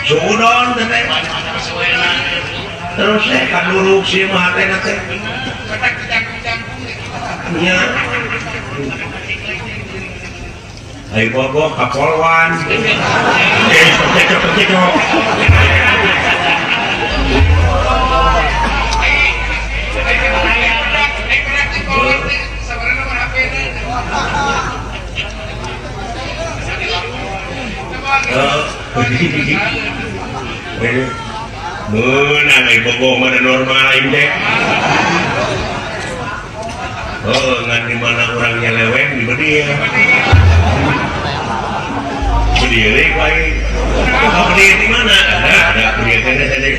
Suudon teh terus teh kaduruk sieun mah hatena teh. Nya. Ai bogoh ka polwan. Cekcok. Menang ai bogoh mana normal aing teh. Oh, ngan di mana urang nyeleweng di bedil. Bedil aing. Bedil di mana? Ada bedil teh tadi.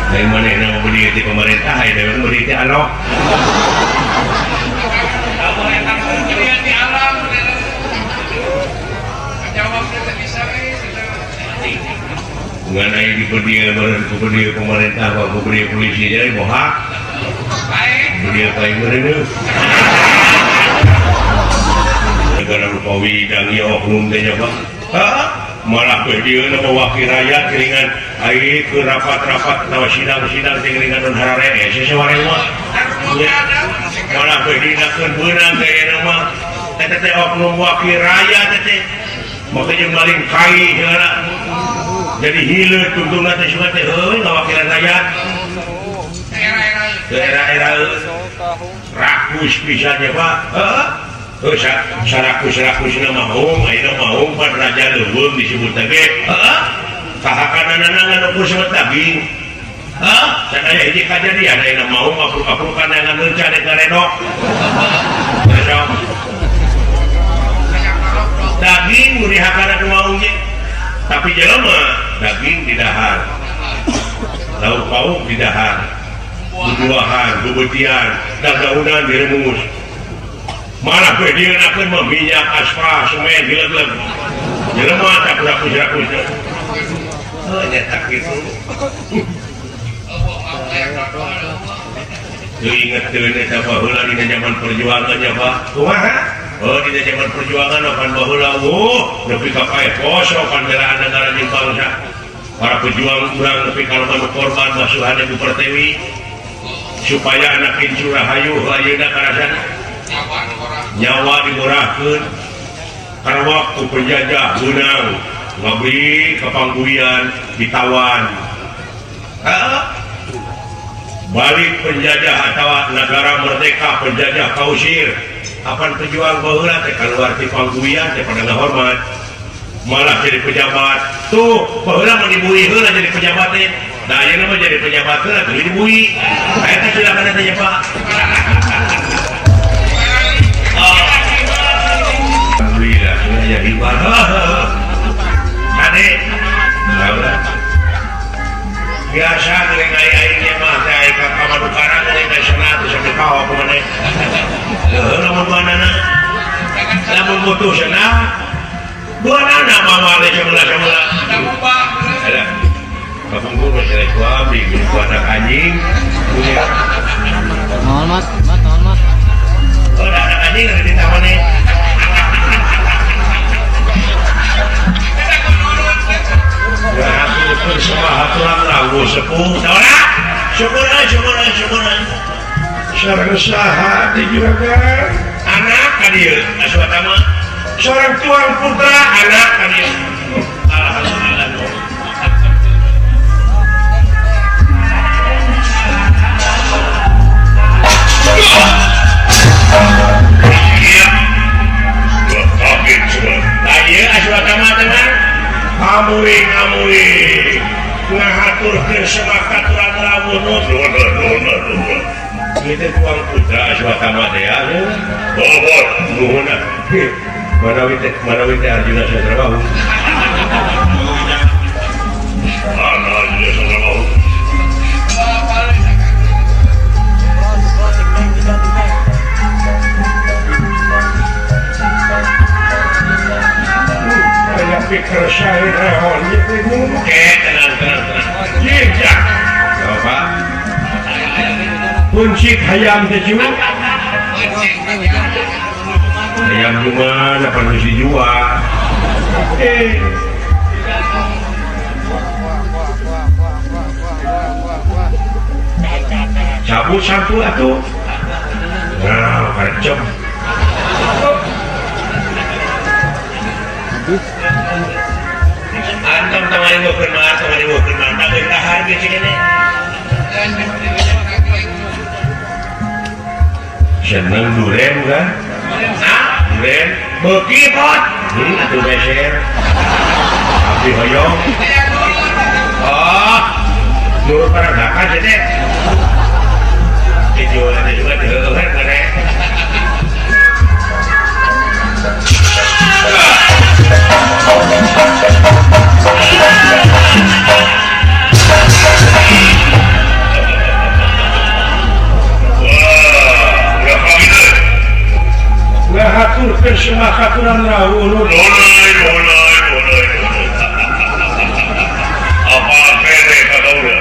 Dari mana nama bedil di pemerintah, ai bedil di alok. Mengenai di bedil pemerintah atau bedil polisi jadi bohak bedil kayak gini negara rupawi dan ya oknum teh nyoba malah bedil nama wakil rakyat keringan air ke rapat-rapat atau sidang-sidang keringan dan harare sesuai mah malah bedil nakeun beunang gaya nama teh oknum wakil rakyat teh makanya maling kai segala jadi hileut tungtungna teh sugan teh heuy ngawakilan rakyat daerah-era rakus pisan nya Pak heuh sarakus-rakusna maung ayeuna maung pan raja leuweung disebut teh ge heuh kahakananana ngan ukur sebut daging heuh sadaya hiji kajadian ayeuna maung apruk-aprukan ngan leuca rek ngaredok daging nu dihakana ku maung ge tapi jelema daging didahar lauk pauk didahar bubuahan bubutian daun-daunan diremus malah we dieunkeun mah minyak aspal semen dilegleg jelema tak rakus-rakus heuh nya tak kitu teu inget teu eta baheula dina zaman perjuangan nya Pak kumaha. Oh, di zaman perjuangan akan baheula oh nepi ka paeh poso kan belaan negara jeung bangsa. Para pejuang urang nepi ka loba nu korban masuhan Ibu Pertiwi supaya anak incu rahayu ayeuna karasana nyawa dimurahkeun karena waktu penjajah meunang ngabri ka pangguyan ditawan. Balik penjajah atawa negara merdeka penjajah kausir apan pejuang baheula teh kaluar ti pangguyan teh pada ngahormat malah jadi pejabat tuh baheula mah dibui heula jadi pejabat teh da ayeuna mah jadi pejabat heula teu dibui eta silakan teh Pak. Alhamdulillah sudah jadi ade biasa geuning ai-aingnya mah teh ai ka pamadukaran geuning teh cenah teh sampe kaho kumaneh. Heuh lamun duanana lamun butuh cenah duanana mah teh sameula-sameula. Ada kapungkur mah celek ku abdi geuning ku anak anjing. Naon Mat? Mat naon Mat? Oh, da anak anjing ada di tawane. Semua sepuh syukur syukur syukur sareng saha di juragan anak ka dieu aswatama seorang tuang putra anak ka dieu alhamdulillah. Ieu aswatama teman amuring amuring ngahaturkeun semangat urang rawuh nuhun nuhun nuhun. Ieu teh tuang putra Aswatama teh ya. Oh, nuhun. Manawi teh Arjuna Sastrabahu. Ana Arjuna Sastrabahu. Kayak pikir saya rehon oke, tenang tenang tenang. Jika Bapak pun Mencit hayam teh ciu. Hayam gimana perlu dijual. Cabut satu atuh. Nah, kerjam. Antum tong riweukeun mah, tong riweukeun mah, tah geus dahar geus kene. Seneng duren kan? Hah? Duren beuki pot. Atuh beser. Abdi hoyong. Oh. Nurut para dakan teh. Dijual juga diheueuh kene. Ngahaturkeun semua katuran rawuh. Apa kene kakaula?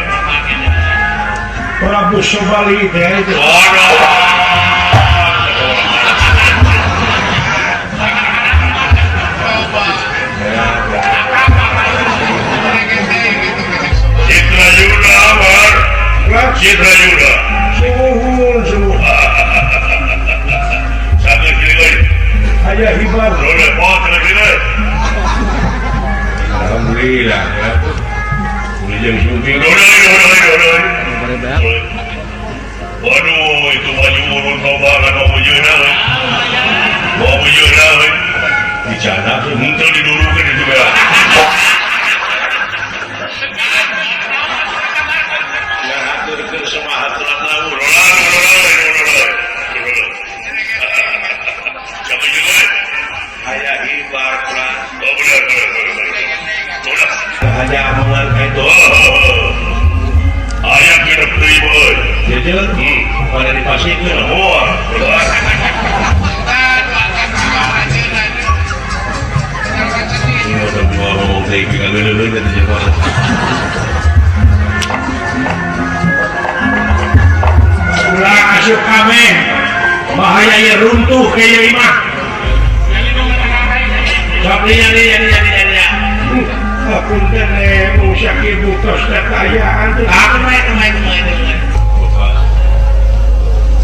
Prabu Sobali teh itu. Citra Yuna war. Citra Yuna. Suhun suhun. Satu kiri. Aya hibar. Boleh pot kiri. Alhamdulillah ya. Ulijeng sumping. Boleh. Waduh, itu baju urun loba kan mau bujuna we. Mau bujuna we. Dicana tuh henteu didurukeun itu bea. Ngahaturkeun semua haturan rawuh. Siapa juga? Aya hibar pula. Oh benar. Udah. Hanya omongan itu. Aya genep deui euy. Jujur, pada dipasikeun. Wah, udah gua ngomong teh kagak teh jeung. Ulah asup kabeh. Bahaya ieu runtuh ke ieu imah. Sok lieu. Apunten mung sakieu butos teh kaayaan teh. Ah, kumaha.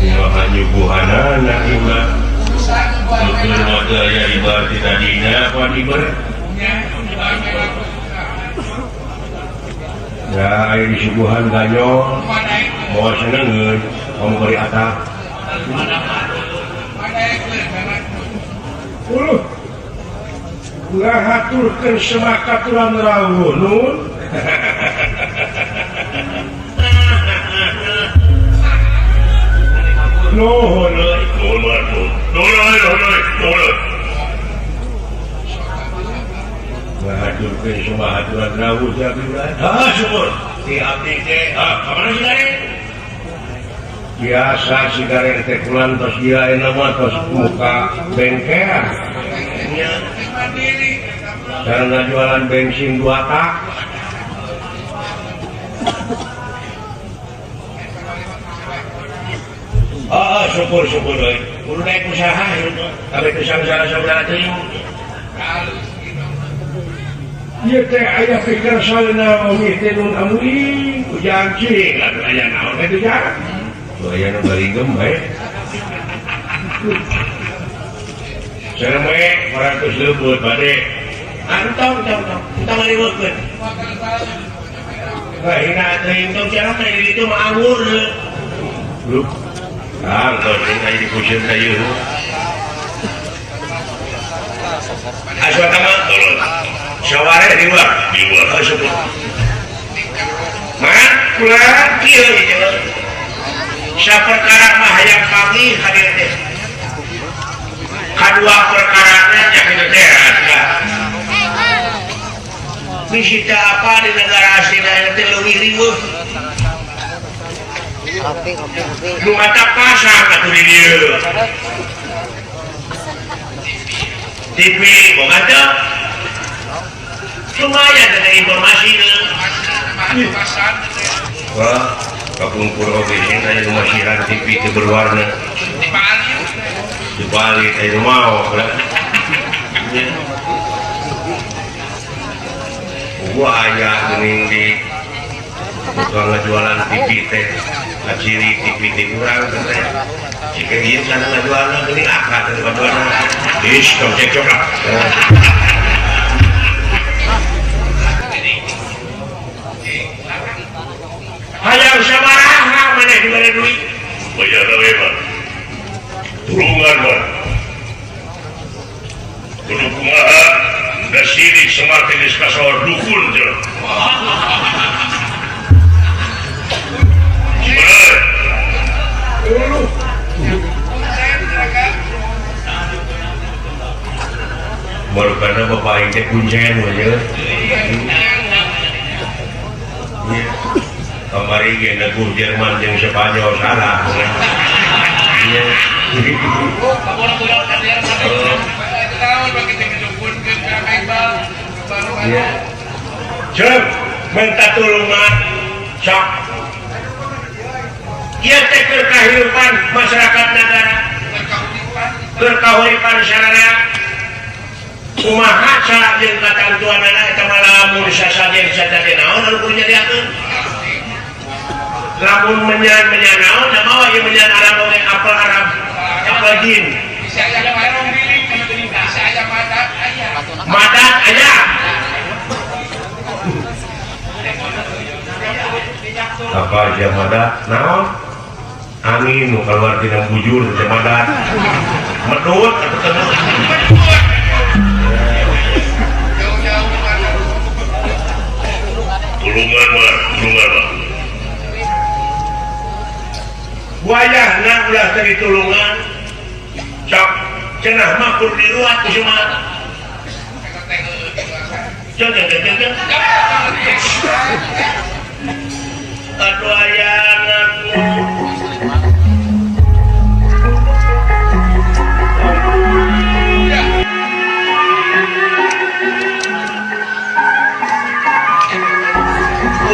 Kumaha nyuguhanana imah. Nutur mah teu aya ibar ti tadina pan iber. Ya, aya disuguhan ganyong. Bawa senengeun, kamu beri atap. Uluh. Ngahaturkeun semua katuran rawuh nun. Nuhun euy. Nuhun. Ngahaturkeun semua aturan rawuh teh abdi ulah. Ah, syukur. Ti abdi teh, ah, ka mana sigaren? Biasa sigaren teh kulan tos ieu ayeuna mah tos muka bengkel. Nya. Karena jualan bensin 2 tak. Oh, syukur euy. Kudu naik usaha ieu mah. Kabeh teu sangsara-sangsara teuing. Ieu teh aya pikir salna oge teh nun amui ujang cing atuh aya naon teh ujang. Tuh aya nu baringgem bae. Sareng we 400 leubeut bade. Antong tong tong. Entong ngariweukeun. Bahina teuing tong cenah teh di ditu mah anggur. Luh. Ah, tong aya di pusieun ka ieu. Aswatama tolong. Saware di luar. Di luar. Oh, syukur. Mah kula kieu ieu. Saperkara mah hayang panggih ka dieu teh. Kadua perkarana nya kitu teh. Bisi teu apa di negara asing teh leuwih riweuh. Nu mata pasang atuh di dieu. TV boga teu? Lumayan ada informasi. Wah, Kapungkur oge sing aya nu masihan TV teu berwarna. Dibalik aya nu mao. Gua aya geuning di tukang ngajualan TV teh, ngaciri TV teh urang teh. Jika ieu sana ngajualna geuning akad teh ngajualna. Ih, tong cekcok lah. Hayang sabaraha maneh dibere duit? Bayar we mah. Tulungan mah. Kudu kumaha da sirik Semar teh geus kasohor dukun teh. Bener. Baru karena bapak aing teh kuncen we nya. Kamari ge neguh Jerman jeung Spanyol salah. Iya. Iya. Ceuk minta tulungan sok. Ieu teh keur kahirupan masyarakat negara. Keur kahuripan sararea. Kumaha cara jeung katantuanana eta mah lamun sasajen saja naon anu kudu nyadiakeun. Lamun menyan-menyan naon da mawa ieu menyan Arab oge apel Arab, apel jin. Madat aya. Apa aja madat naon? Angin nu kaluar tina bujur teh madat. Medut atuh teh. Tulungan mah, tulungan mah. Wayahna ulah teh ditulungan. Cok cenah mah kudu diruat ku Semar. Cok cok cok cok. Aduh ayana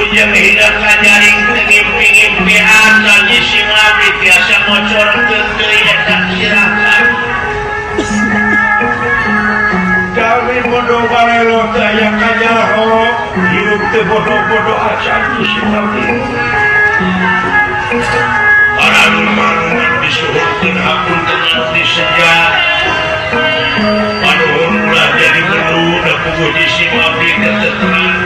ujang hidang kajaring ngimpi-ngimpian lagi si Mami biasa ngocorkeun deui eta sirahkan. Kami bodoh barelo teu aya kanyaho, hirup teu bodoh-bodoh acan si Mami. Para lumaruman disuhurkeun hapunten abdi seja. Panuhun ulah jadi perlu da puguh si Mami teh teu terang.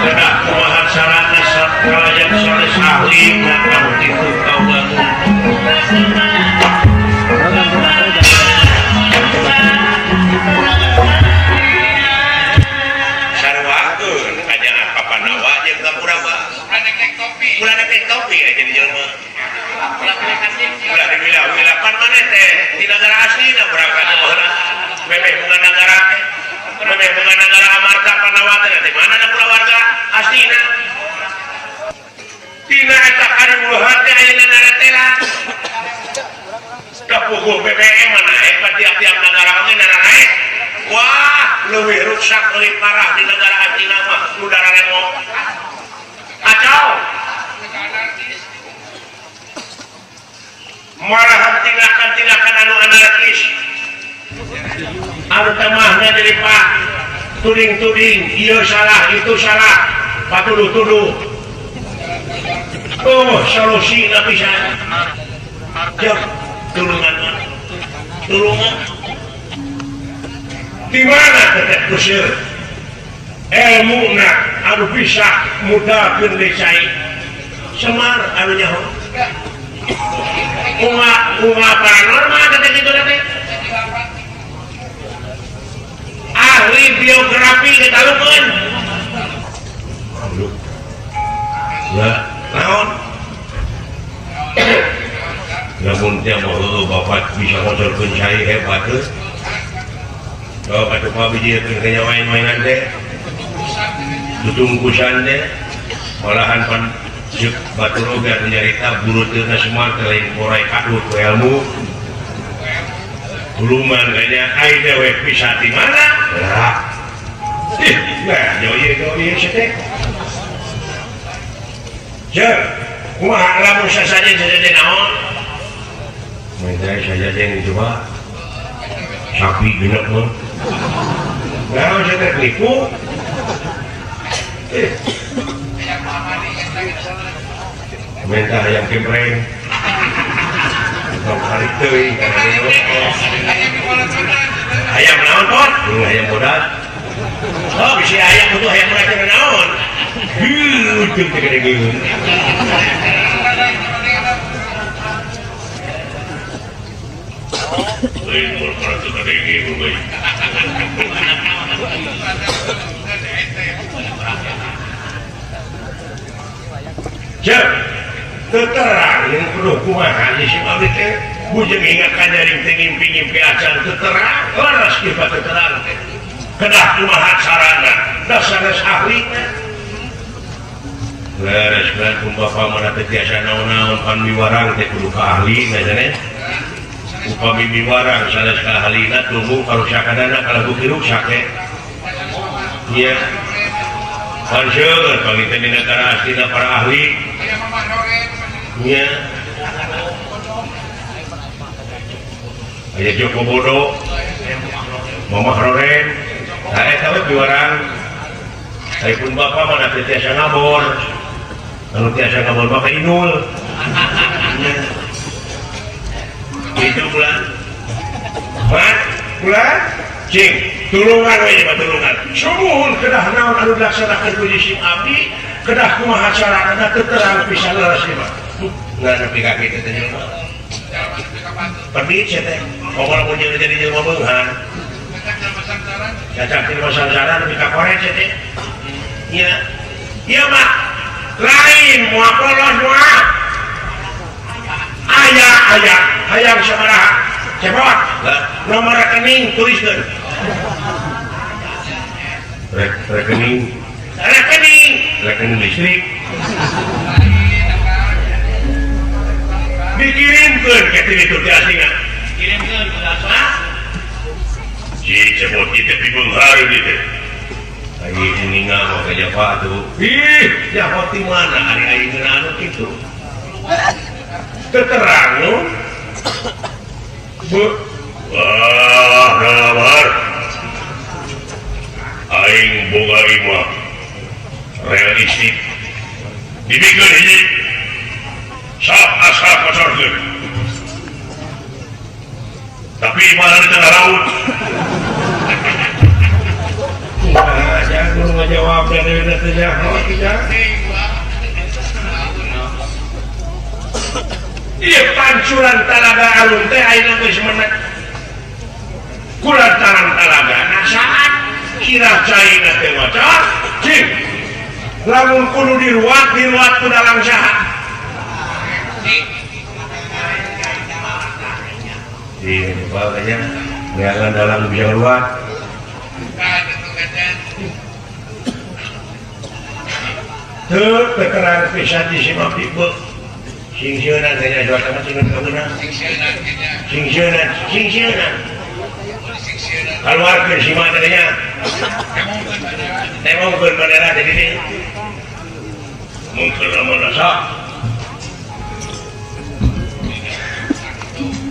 Kedah kumaha carana kalayan sanes ahli maka kitu kaula. Sarwakeun kajangan Papanawa jeung Kapuraba. Ulah nek topi aya jadi jelema. Ulah diwilah-wilah pan maneh teh di nagara aslina berangkat baheula. Memeh bunga nagara teh. Memeh bunga nagara Amarta Panawa teh di mana da kulawarga aslina. Tina eta kariweuhan teh ayeuna naratela. Kapuguh BBM mah naek pan tiap-tiap nagara oge naraek. Wah, leuwih rusak leuwih parah di negara aslina mah udara remo. Kacau. Malahan tindakan-tindakan anu anarkis. Anu temahna jadi pak tuding-tuding, ieu salah, itu salah, patuduh-tuduh. Oh, solusi nggak bisa. Jauh, tulungan, tulungan. Di mana teteh kusir? Ilmu nak, anu bisa mudahkeun deui. Semar anu nyaho. Bunga bunga paranormal teteh kitu teh. Ahli biografi ketalukeun. Ya, naon? Namun dia mau bapak bisa ngocorkeun cai hebat teh. Bapak atuh mah biji teh main-mainan teh. Tutungkusan teh. Malahan pan ceuk batur oge anu nyarita buruteuna Semar teh lain porai kadut ku ilmu. Tuluman kayaknya ai dewek bisa di mana? Lah. Ih, nah, jauh ieu teh. Jeung Kumaha lamun sasajen sasajen naon? Minta sasajen coba. Sapi genep mah. Naon sia teh nipu? Minta ayam kempreng. Tong tarik teuing ayam naon pot? Ayam bodat. Oh, bisi ayam butuh ayam bodat teh naon? Heuh, teu teh gede geun. Lain mun kana teu gede geun euy. Cek, terang yang kudu kumaha si abdi teh bujeng ingat kanyaring teh ngimpi-ngimpi acan terang leres kieu terang teh kedah kumaha carana da sanes ahlina leres kan pun bapa mana teh tiasa naon-naon pan miwarang teh kudu ka ahlina sanes upami miwarang sanes ka ahlina tunggu karusakanana kalagu rusak teh nya pan seueur panginten dina negara aslina para ahli nya aya Joko Bodo Mamah Roren tah eta we piwarang ari pun bapa mah teu tiasa ngabor anu tiasa ngabor mah ka Inul nya kitu ulah mat ulah cing tulungan we mah tulungan sumuhun kedah naon anu dilaksanakeun ku jisim abdi kedah kumaha carana teu terang pisan leres ieu mah nggak nepi ka kitu teh jelema pedit sia teh komo lamun jeung jadi jelema beunghar cacak jelema sangsara nepi ka koret sia teh nya ieu mah lain moal polos moal aya aya hayang sabaraha cepot nomor rekening tuliskeun rekening rekening rekening listrik dikirimkeun ka ditu teh asina kirimkeun ke asna si cepot ieu teh pibeunghar ieu teh ai ningal mah ka japa atuh ih japa ti mana ari aing anu kitu terang nu bu wah nabar aing boga imah realistik dibikeun hiji sap asap kocorkeun tapi imah di tengah laut nah jangan kudu ngajawab da deui teh nyaho teh ieu pancuran talaga alun teh ayeuna geus menek kulantaran talaga saat kira caina teh maca cing lamun kudu diruat diruat ku dalang saha iya makanya jangan dalang bisa ruat teu terang pisan di si abdi beuh sing sieunna teh nya jual sama sing kabeunang sing sieunna sing sieunna keluarkeun si mah teh nya temongkeun bandera teh di dieu mungkin lamun asa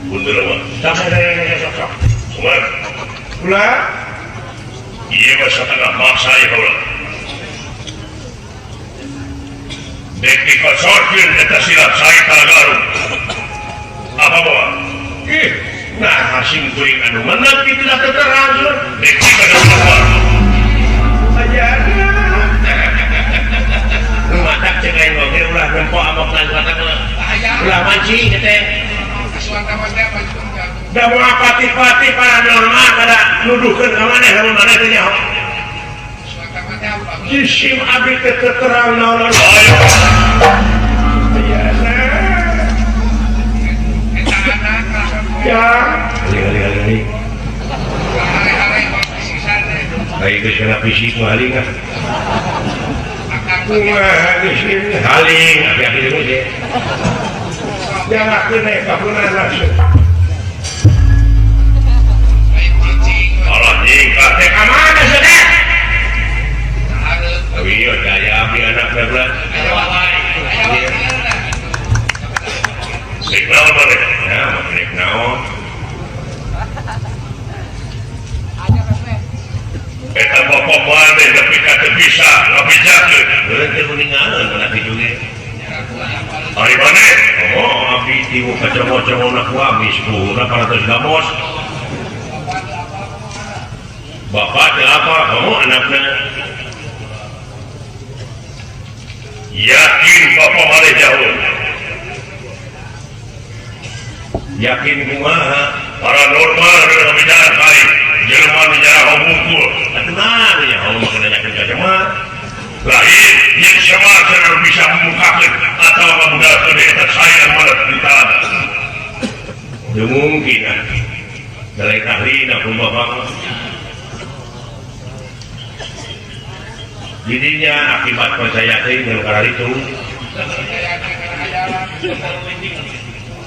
mundur mah sok sok sok kumaha ulah ieu mah satengah maksa ieu kaula dek dikocorkeun eta silat sae talaga arum apa bawa ih nah sing kuring anu menek kitu da teu terang dek dikocorkeun aja matak cek aing oge ulah nempo amokna kata ulah mancing teh da moal pati-pati paranormal pada nuduhkeun ka maneh lamun maneh teh nyaho jisim abdi teh terang naon-naon ayo ya ali ali ali ai geus kana fisik mah haling ah kumaha geus haling abi-abi deui teh jangan kena kapunan langsung Allah nyingkah teh ka mana sia teh? Ayo daya abdi anak bebelan. Rek naon maneh? Ya, rek naon. Eta bapak maneh nepi ka teu bisa ngabejakeun. Heuh teu kuningaeun kana kitu ge. Ari maneh? Oh, abdi tiwu kacamot-camotna ku amis buhuna parantos gamos. Bapak teu apa? Oh, anakna. Yakin bapak maneh jauh. Yakin kumaha? Paranormal nu ngabejakeun ka aing. Jelema nu jaraho bungkul. Atuh naon nya oh mah nanyakeun ka Semar. Lain yen Semar cenah bisa mumukakeun atawa ngabudalkeun eta saya mana di tanah. Teu mungkin ah. Lain ahlina ku bapak mah. Jadinya akibat percaya teh nu kararitu.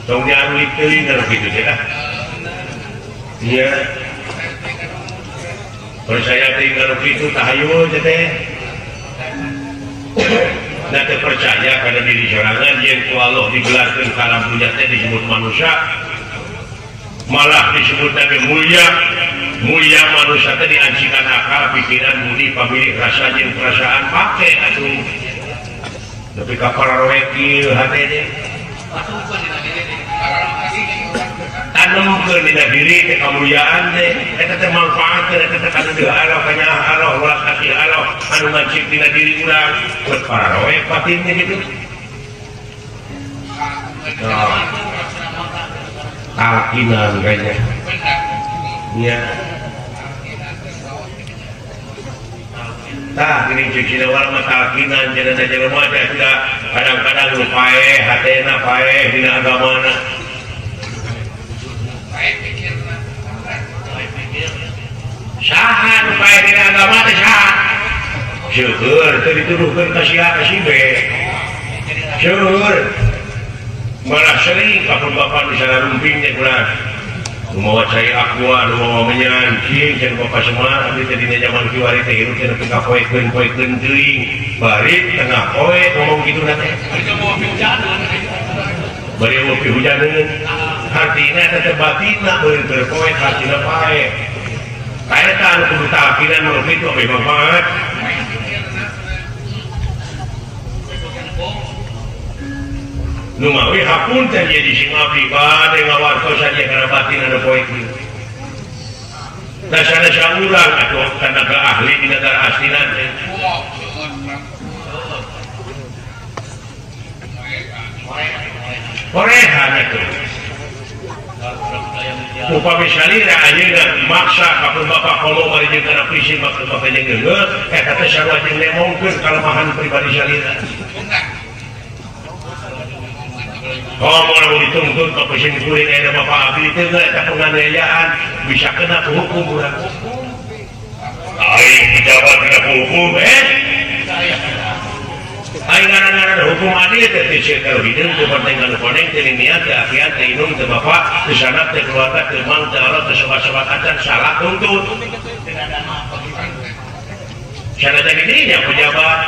Tong diarulik teuing anu kitu teh ah. Nya percaya teuing anu kitu tahayul teh. Nah teu percaya kana diri sorangan yen ku Allah digelarkeun ka alam dunya teh disebut manusia. Malah disebut teh mulia. Mulia manusia teh diajikan akal, pikiran, budi, pamilih, rasa jeung perasaan pake atuh. Nepi ka pararoe kieu hate teh. Tanemkeun dina diri teh kamuliaan teh, eta teh manfaatkeun eta teh kana deui Allah kanyaah Allah welas asih Allah anu ngacik dina diri urang buat pararoe batin teh kitu. Nah, talkinan kayaknya. Nya. Tah geuning ceuk Sinawal mah talkinan cenah teh jelema teh sudah kadang-kadang nu paeh hatena paeh dina agamana. Saha nu paeh dina agama teh saha? Seueur teu dituduhkeun ka si A ka si B. Seueur. Malah sering ka pun bapak nu sararumping teh ulah. Nu mawa cai aqua, nu mawa menyan, cing cenah bapak Semar abdi teh dina jaman kiwari teh hirup teh nepi ka poekeun-poekeun teuing. Bari tengah poe ngomong kitu na teh. Bari eueuh pihujaneun. Hartina eta teh batinna beureum keur poe hartina pae. Eta anu kudu talkinan nu kitu abdi manfaat. Nu mawi hapunten jadi sing abdi bade ngawartosan ye kana batin anu poe kieu. Dasar-dasar urang atuh tenaga ahli di negara aslina teh. Korehan atuh. Upami salira ayeuna maksa ka pun bapak komo bari jeung kana prinsip bapak jeung geungeut eta teh sarua jeung nemongkeun kalemahan pribadi salira. Komo lamun dituntut ka pusing kuring ayeuna bapak abdi teh eta penganiayaan bisa kena ku hukum urang. Aing pejabat dina hukum eh. Aing ngaran-ngaran hukum adil teh teu sieun ka hideung teu penting anu koneng teu niat teu afiat teu indung teu bapak teu sanak teu keluarga teu mang teu Allah teu sobat-sobat acan salah tuntut. Sanajan dirinya pejabat.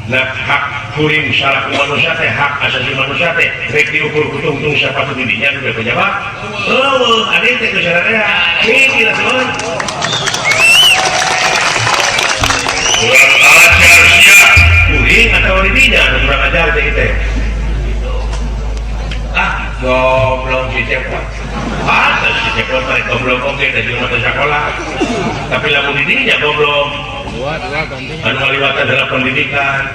Nah hak kuring salah ku manusia teh hak asasi manusia teh rek diukur ku tungtung siapa tu dirinya nu pejabat. Eueuh adil teh ku sararea. Hiji lah seun. Kurang ajar sia. Kuring atau dirinya anu kurang ajar teh teh. Ah, goblok si Cepot. Pantes si Cepot teh goblok oge teh jelema teh sakola. Tapi lamun dirinya goblok. Anu ngaliwatan dalam pendidikan.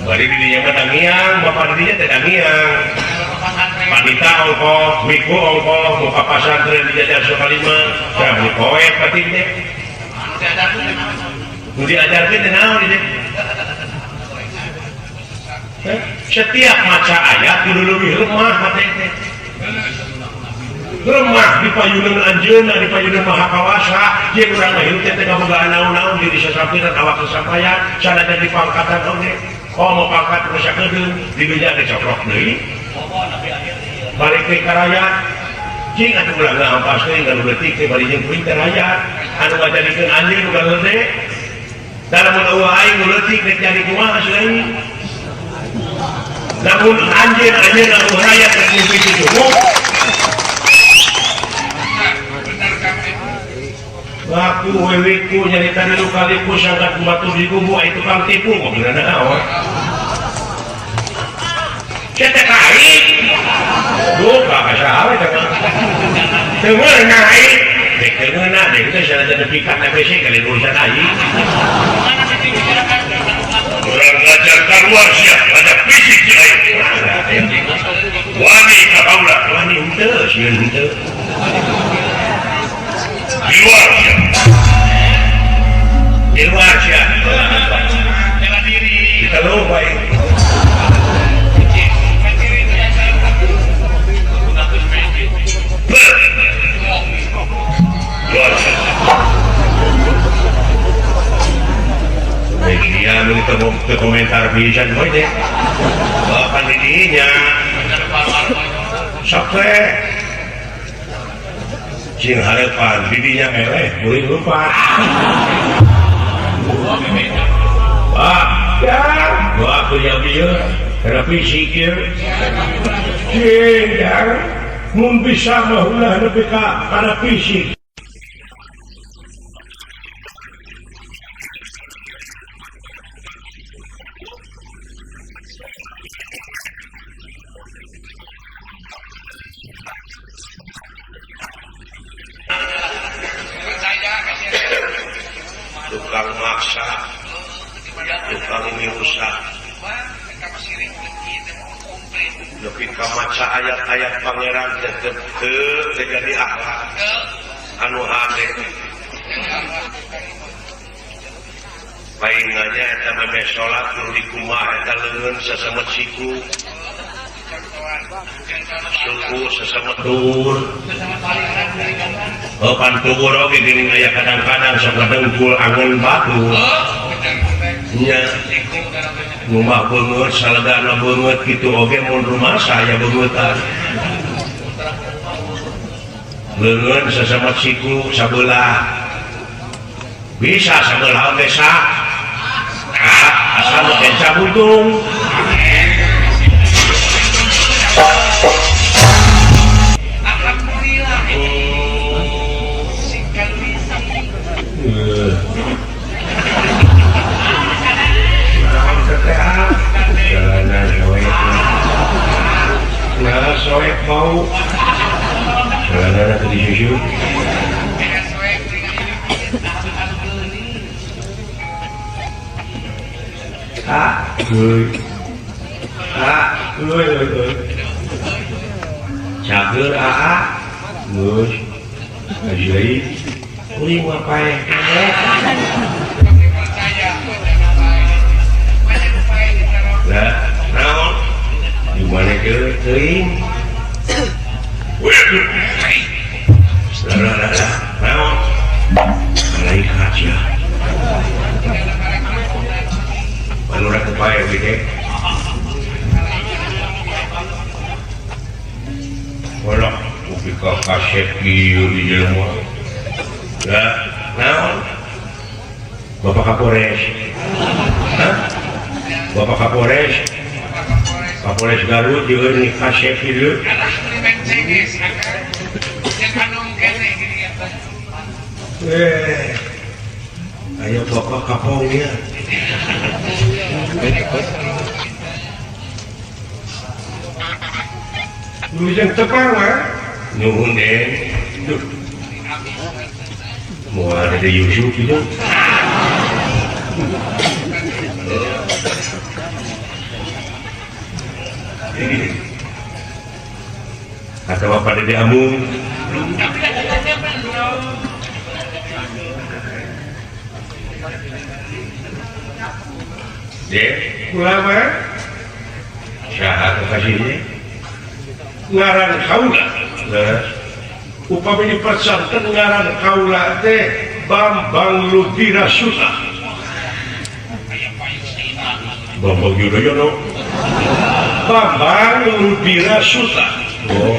Bari dirinya mah dangiang, bapak dirinya teh dangiang. Panita ongkoh, miku ongkoh, muka pasantren dijajar Sukalima, dah beli poek batin teh. Nu diajarkeun teh naon teh? Setiap maca ayat kudu leuwih lemah hate teh. Lemah di payunan anjeunna, di payunan Maha Kawasa, jeung urang mah hirup teh teu kabogaan naon-naon diri sasampiran awak sasampayan, sanajan di pangkatan oge. Komo pangkat nu sakedeung, dibeja teh coplok deui. Balik ke karayat, cing atuh ulah ngahampas teuing ka nu leutik teh bari jeung kuring teh rayat, anu ngajadikeun anjeun nu gede. Da lamun eueuh aing nu leutik rek jadi kumaha asuh aing. Namun anjeun anjeun anu rakyat rek mimpi kitu. Laku wewiku nyarita dulu kaliku sangkat batu di kubu itu tukang tipu kok bener naon. Cetek aing. Duh, ka saha we teh. Teu meunang aing. Dek teu meunang, dek teh sanajan nepi ka TPC kali urusan aing. Urang ngajar keluar sia, ngajar fisik si aing. Wani ka kaula, wani henteu, sieun henteu. Di luar sia. Di luar sia. Bela diri. Kita lupa ini. Iya, nu komentar pisan we deh. Bapak didinya. Sok we. Cing harapan didinya eleh boleh lupa. Pak, ya, wah punya bieu, kana fisik ieu. Cing, ya, mun bisa mah ulah nepi ka kana fisik. Tukang maksa, tukang merusak, nepi ka maca ayat-ayat pangeran tetep teu jadi akhlak anu hade. Paingannya eta meh salat kudu dikumaha eta leungeun sasemet siku. Suku sesemet dhuwur. Oh pan kubur oge geuning aya kadang-kadang sok dengkul angon batu. Nya. Rumah beungeut salegana beungeut kitu oge mun rumah saya beungeutan. Leungeun sesemet siku sabelah. Bisa sabelah oge sah. Asal kenca buntung. Nah, soek bau. Celana ke disusu. Ah, euy. Ah, euy euy euy. Cager aa. Geus. Aji kuring mah paeh. Lah, naon? Di mana ke teuing? Lah lah lah, naon? Malaikat ya. Anu rek paeh gede. Walah, kupi ka kasep kieu di jelema. Lah, naon? Bapak Kapolres. Hah? Bapak Kapolres. Kapolres Garut jeung ni kasep ieu. Ayo Bapak Kapong ya. Lujeng tepang mah. Nuhun deh. Duh. Moal ada Yusuf itu. Kata Bapak Dede Amung. Dek, ulama saha kekasihnya ngaran kaula. Nah, upami dipersangkeun ngaran kaula teh Bambang Ludira Suta. Bambang Yudhoyono. Bambang Ludira Suta. Oh.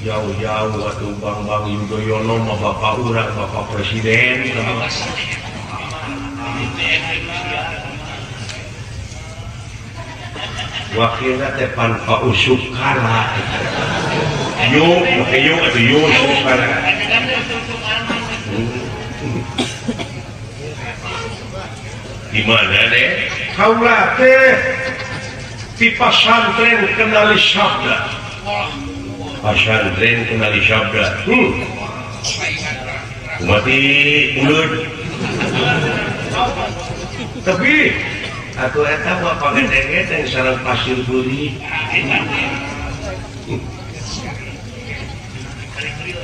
Jauh-jauh atuh Bambang Yudhoyono mah bapak urang, bapak presiden. Wakilna teh pan Pak Usuk Kala. Yuk, make yuk atuh Yusuf Kala. Di mana deh? Kaula teh di pasantren kenali sabda. Pasantren kenali sabda. Mati mulut. Tapi atuh eta mah pangedeng-edeng sareng pasir beuli.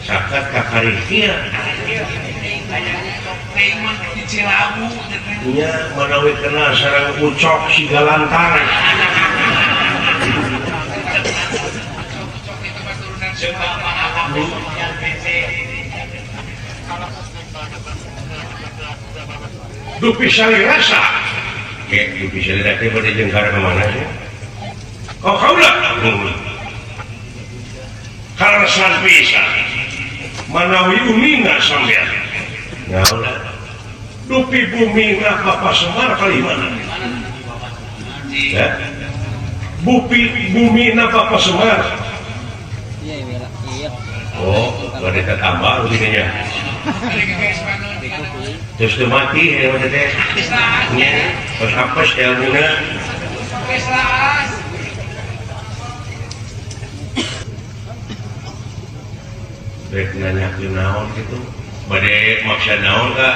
Sakat ka karihnya. Nya manawi kenal sareng ucok siga lantang. Dupi salirasa. Kayak dupi salirasa teh bade jeung ka mana sih? Oh kaula. Kaleresan pisan. Manawi uninga sampean. Naon dupi bumi Bapak Semar kali mana? Ya. Bupi bumi Bapak Semar. Oh, bade tambah begininya. Terus teu mati ya teh. Nya, terus apes ilmuna. Rek nanyakeun naon kitu. Bade maksa naon ka?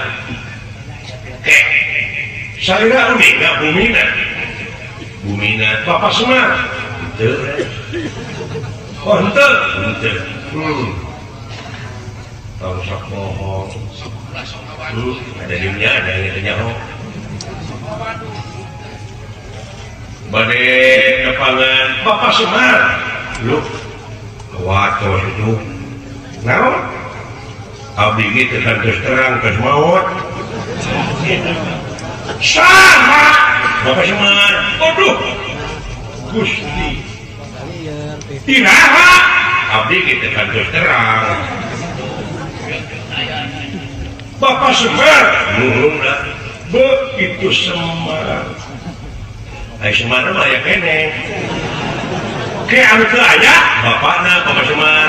Kek. Salira uninga bumina. Bumina Bapak Semar. Henteu. Oh, henteu. Henteu. Tong sok bohong. Ada dimnya, ada yang nyaho. Bade nepangan Bapak Semar. Lu watos itu. Naon? Abdi ge teu kantos terang tos maot. Saha? Bapak Semar. Aduh. Gusti. Iraha? Abdi ge teu kantos terang. Bapak Semar, nuhun lah. Begitu Semar. Ai Semar mah aya keneh. Ke anu teu aya bapakna Bapak Semar.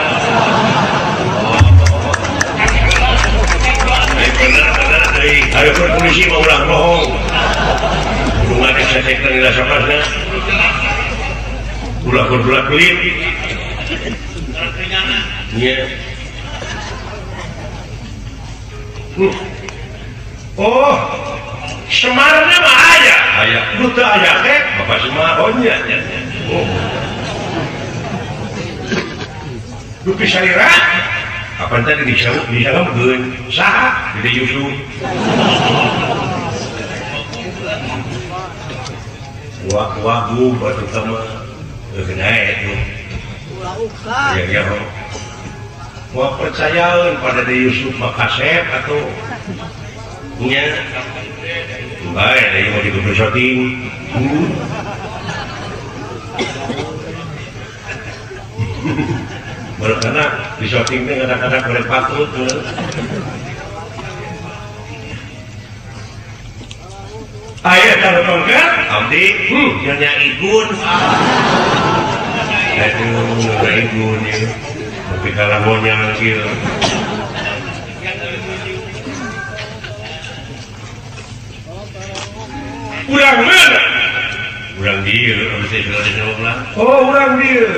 Oh. Ai bener-bener deui. Ayo polisi mah ulah bohong. Kudu ngacek-cekna nila sapasna. Ulah kudu kulit. Nya. Oh, Semarna mah aya. Aya. Nu teu aya teh Bapak Semar. Oh nya nya. Oh. Dupi salira? Kapan tadi disalamkeun? Saha? Dede Yusuf. Wah wah bu batu mah geus naek tuh. Ulah uka. Ya ya. Wah percayaeun pada Dede Yusuf mah kasep atuh. Nya. Bae deui mau dikudu syuting. Karena di syuting teh kadang-kadang boleh patut. Aya tarotongkeun abdi nya igun. Aduh, nyonya igun ieu. Tapi kalamonnya kieu. Urang mana? Urang dieu, abdi teh ulah. Oh, urang dieu.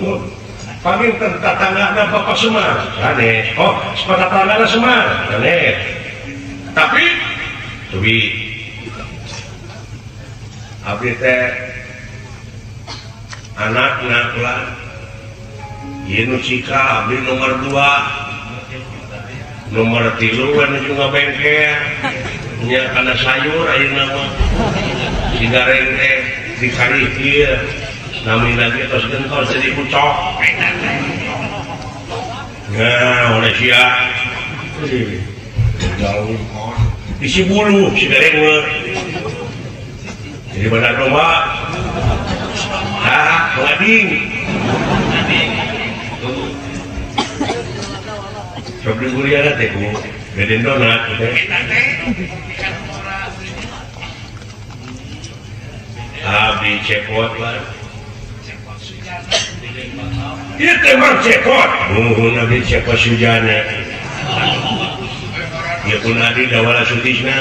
Oh. Panginten tatanggana Bapak Semar. Sanes. Oh, tatanggana Semar. Sanes. Tapi abdi teh anakna ulah. Ieu nu cika abdi nomor 2. Nomor 3 anu juga bengkel. Nya kana sayur ayeuna mah. Sigareng teh dikarih ieu. Nami lagi tos gentos jadi ucok. Nah, oleh sia. Jauh. Isi bulu si gareng mah. Jadi pada domba. Ah, pengading. Sok diburiana teh ku beden donat teh. Abdi cepot lah. Ieu teh Mang Cepot. Nuhun abdi Cepot Sujana. Ieu pun adi dawala Sutisna.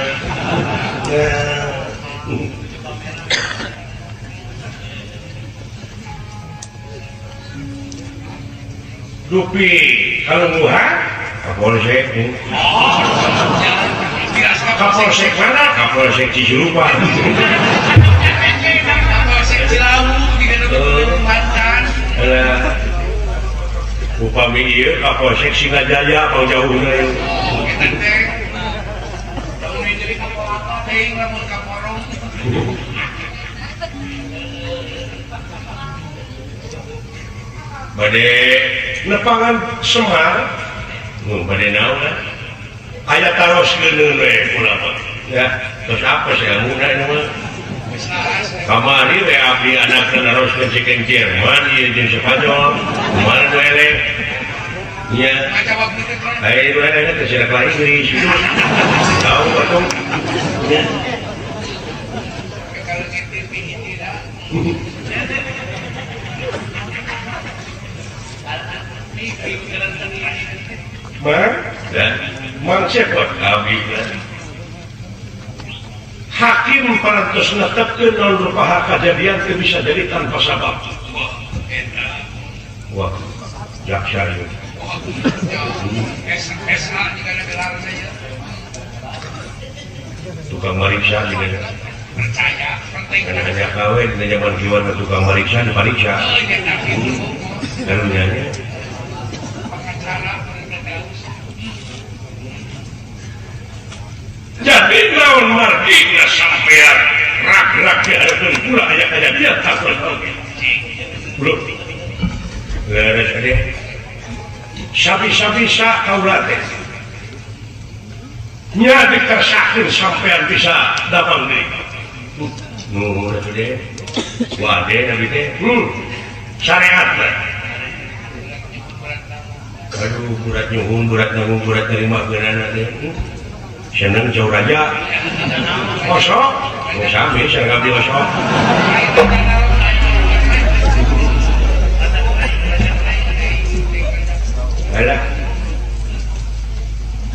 Dupi kalau muha Kapolsek. Kapolsek mana? Kapolsek Cisurupan. Kapolsek Cilawu di Banten. Upami ieu Kapolsek Singajaya pang jauhna ieu. Oh, eta teh. Lamun jadi kapolaka teuing lamun kaporong. Bade nepangan Semar, nu bade naon aya taros geuneun we ulama. Ya, terus apa sih ilmuna ini mah? Kamari we abdi anakna naroskeun cikeun Jerman ieu jeung Spanyol, kumaha nu eleh? Nya. Aya nu eleh teh cenah ka Inggris. Tahu atuh. Nya. Mang Cepot abdi hakim parantos netepkeun naon rupaha kajadian teu bisa jadi tanpa sabab. Wah, jaksa ieu. Tukang mariksa juga. Percaya, penting. Hanya kawin di zaman kiwan tukang mariksa dipariksa. Karunya nya. Jadi lawan margina sampean rak-rak di hadapan kula aya kajadian takut oge. Belum. Leres ade. Sabi-sabisa kaula teh. Nya dikersakeun sampean bisa damang deui. Nuhun atuh deh. Wade abdi teh. Syariat mah. Aduh berat nyuhun, berat nanggung, berat nerima geunana teh. Seneng jauh raja. Osok, sami seneng abdi osok. Alah.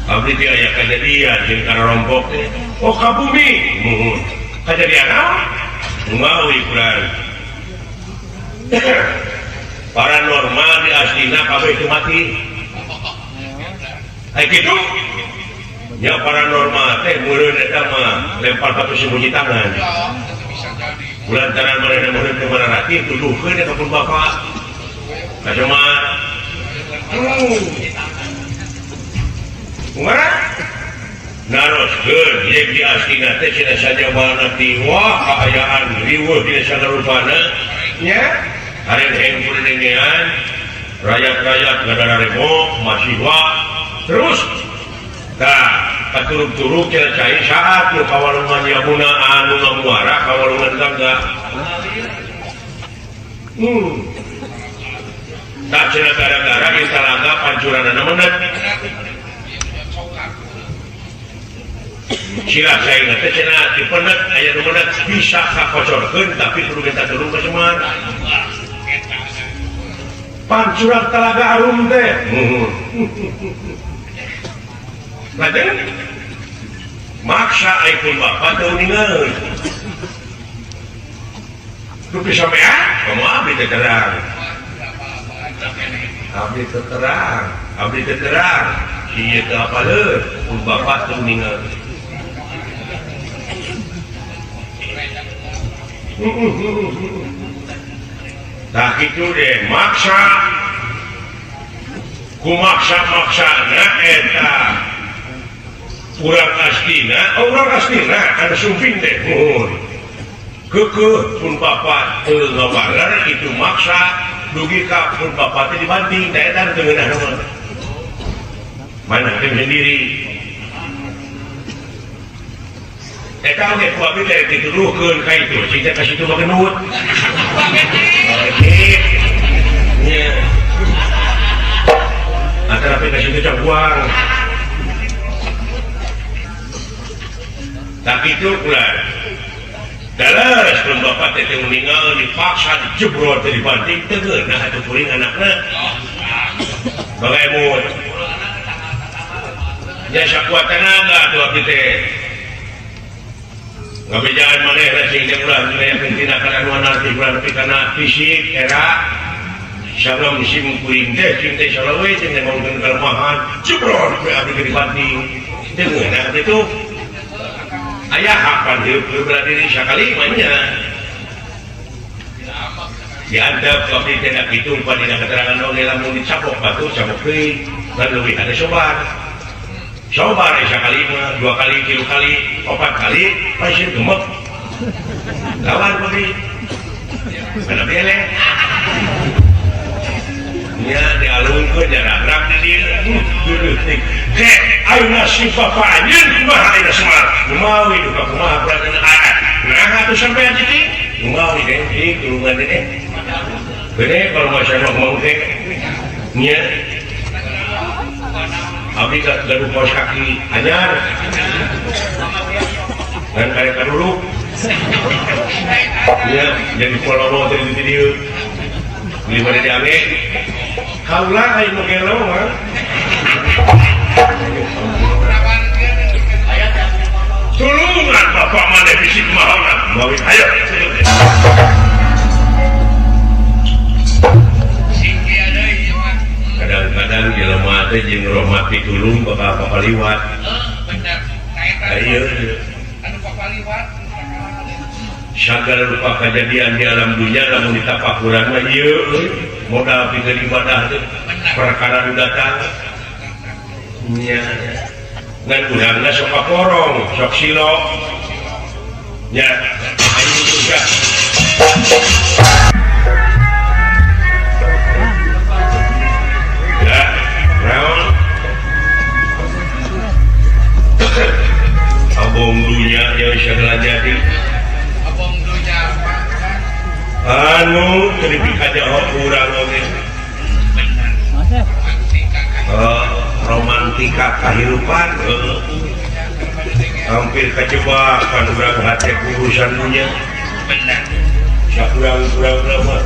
Abdi teh aya kajadian jeung kana rompok teh. Oh ka bumi, muhun. Kajadian naon? Mawi kurang. Paranormal di aslina kabeh teu mati. Ai kitu? Ya paranormal teh meureun eta mah lempar batu sembunyi tangan. Bulantaran manehna meureun teu mararati tuduhkeun eta pun bapak. Ka Semar. Kumaha? Naroskeun ye di aslina teh cenah sajabana ti wah kaayaan riweuh dina sagarupana nya. Hareng-heng kurinengean rakyat-rakyat ngadara remo mahasiswa terus tah katuruk-turuk cenah cai saat nu kawalungan Yamuna anu ngamuara kawalungan Gangga. Tah cenah gara-gara ieu talaga pancuranana menet. Sila cai teh cenah dipenet aya nu menet bisa kakocorkeun tapi kudu minta tulung ka Semar. Pancuran talaga arum teh. Lajeng maksa ai pun bapak teu ningeun. Dupi sampean komo abdi teh terang. Abdi teh terang, abdi teh terang. Ieu teu apaleun pun bapak teu ningeun. Tah kitu deh maksa ku maksa-maksana eta urang astina, oh urang astina anu sumping teh nuhun. Keukeuh pun bapak teu ngawaler itu maksa dugi ka pun bapak teh dibanting da eta teu ngeunah mah. Mana teh sendiri. Eta oge ku abdi teh dituduhkeun ka itu, cing teh ka situ mah genut. Nya. Antara ka situ cabuang. Tak itu pula. Dalah sebelum bapak teh meninggal dipaksa dijebrot teh dibanting teu geunah atuh kuring anakna. Bagaimana? Nya sakuat tenaga atuh abdi teh. Ngabejaan maneh sing teh ulah aya tindakan anu anarkis ulah nepi kana fisik era sabab sim kuring teh cing teh salawe cing teh mangkeun kalemahan jebrot we abdi teh dibanting. Teu geunah kitu. Aya hak pan hirup bela diri sakali mah nya. Diantep abdi teh da kitu padina keterangan oge lamun dicapok batu capok deui dan leuwih ada sobar. Sobar sakali mah 2 kali 3 kali 4 kali pasti gemek. Lawan abdi. Kana bele. Nya dialungkeun jarabrak di dieu. Teh ayeuna si bapa anjeun kumaha ayeuna semar. Kumaha duka kumaha perasaan nah atuh sampean cicing. Kumaha deh cicing tulungan deh. Gede kalau masyarakat mau teh. Nya abdi gaduh kaos kaki anyar. Dan kaya kaduluk. Nya jadi poloro teh di dieu. Beli pada diame. Kaula aing nu gelo mah. Tulungan bapak maneh bisi kumaha mawi ayo. Kadang-kadang jelema teh jeung rahmat pitulung bakal papaliwat. Bener. Ayo. Anu papaliwat. Sagala rupa kejadian di alam dunia lamun ditapakuran mah ieu euy modal pikeun ibadah teh perkara nu datang. Nya. Ngan urangna sok kaporong, sok silo. Nya, ayo juga. Ya, naon? Abong dunya nya sagala jadi. Abong dunya anu teu dipikajaho urang oge. Romantika kahirupan hampir kejebak kan urang hate urusan dunya. Benar. Sakurang-kurang mah.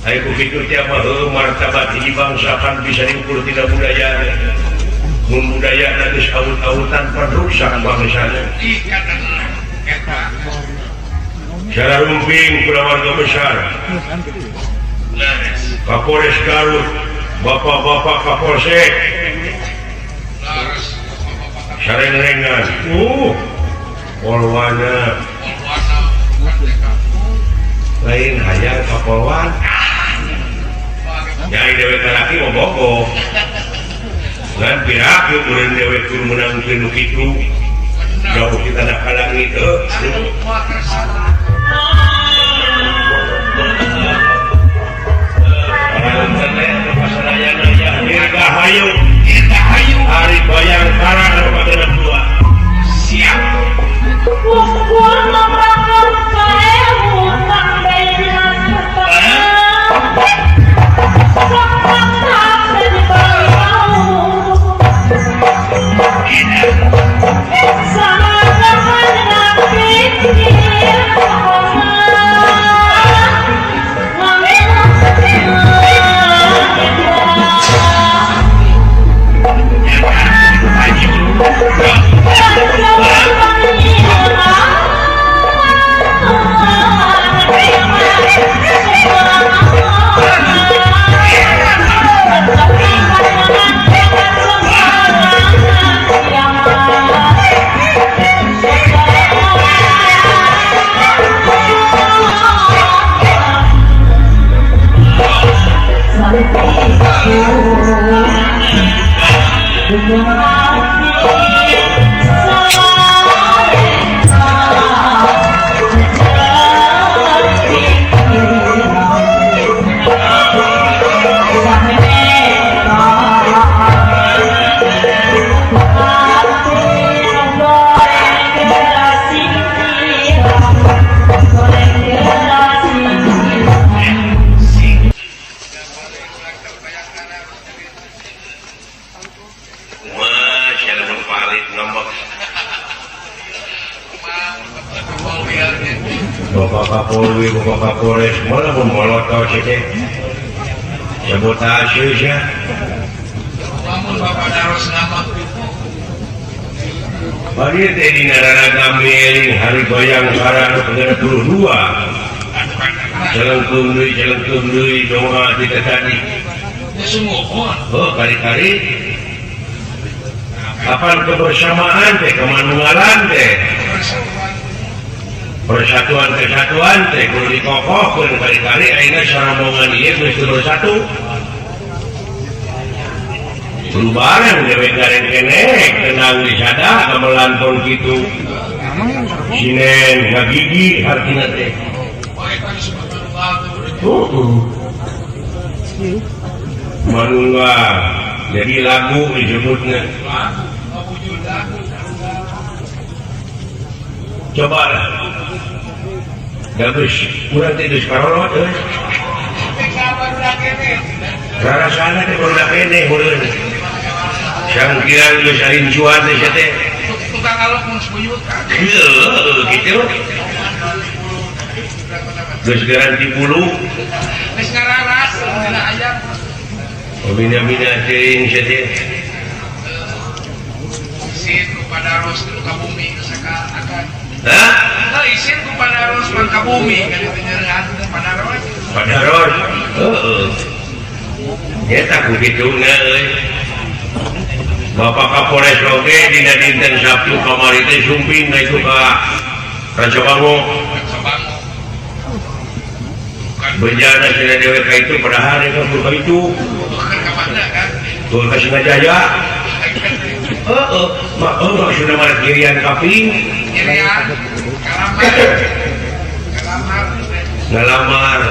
Ai ku kitu teh mah martabat hiji bangsa kan bisa diukur tina budaya. Mun budayana geus awut-awutan pan rusak bangsana. Cara rumping kulawarga besar. Kapolres Garut, bapak-bapak Kapolsek, sareng-rengan, Polwana, lain hayang Kapolwan, nyai dewek lalaki mah bogoh, ngan piraku urang dewek kudu meunangkeun nu kitu, jauh kita tanah ka langit heuh. Dirgahayu, dirgahayu, hari Bayangkara nomor 2. Siap. Bapak Kapolri, Bapak Kapolres, malah memolotot teh. Sabotase sia. Lamun Bapak Daros nama Bari teh dina raraga mieling hari Bayangkara nu ke-22. Celengkeung deui doa ti tadi. Oh, kari-kari. Kapan kebersamaan teh, kemanunggalan teh. Persatuan kesatuan teh kudu dikokohkeun kali-kali ayeuna sarombongan ieu geus bersatu. Kudu bareng dewek gareng keneh tenang disada gamelan pon kitu. Sinen ngagigi hartina teh. Manunggal jadi lagu disebutnya. Coba lah. Bagus, kurang teh geus karolot euy. Rarasana teh barudak keneh heureun. Sangkiran geus sarincuan teh sia teh. Tukang alok mun sebuyut. Heueuh, kitu. Geus garanti bulu. Geus ngararas dina ayam. Mina-mina teuing sia teh. Isin ku padaros ka bumi saka akan. Hah? Isin ku padaros mangka bumi ka ditu nyeurehan padaros. Padaros. Heeh. Eta ku kituna euy. Bapak Kapolres oge dina dinten Sabtu kamari teh sumping ka itu ka Rancabango. Rancabango. Bejana cenah dewe ka itu padahal ka ka itu. Ka mana kan? Tuh ka Singajaya. Heeh, mah maksudna mah kirian kaping. Kirian. Kalamar. Kalamar. Ngalamar.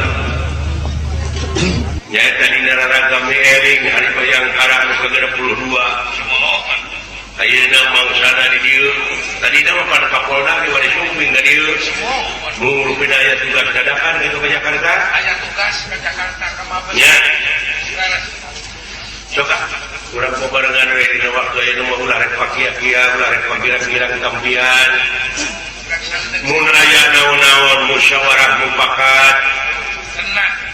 Nyaeta dina raraga mieling hari Bayangkara anu ke-22. Ayeuna mangsana di dieu. Tadina mah pan Kapolda di bari sumping ka dieu. Mung rupina aya tugas dadakan kitu ka Jakarta. Aya tugas ka Jakarta ka Mabes. Nya. Sok ah, urang babarengan we dina waktu ayeuna mah ulah rek pakia-kia, ulah rek pagirang-girang tampian. Mun aya naon-naon musyawarah mufakat.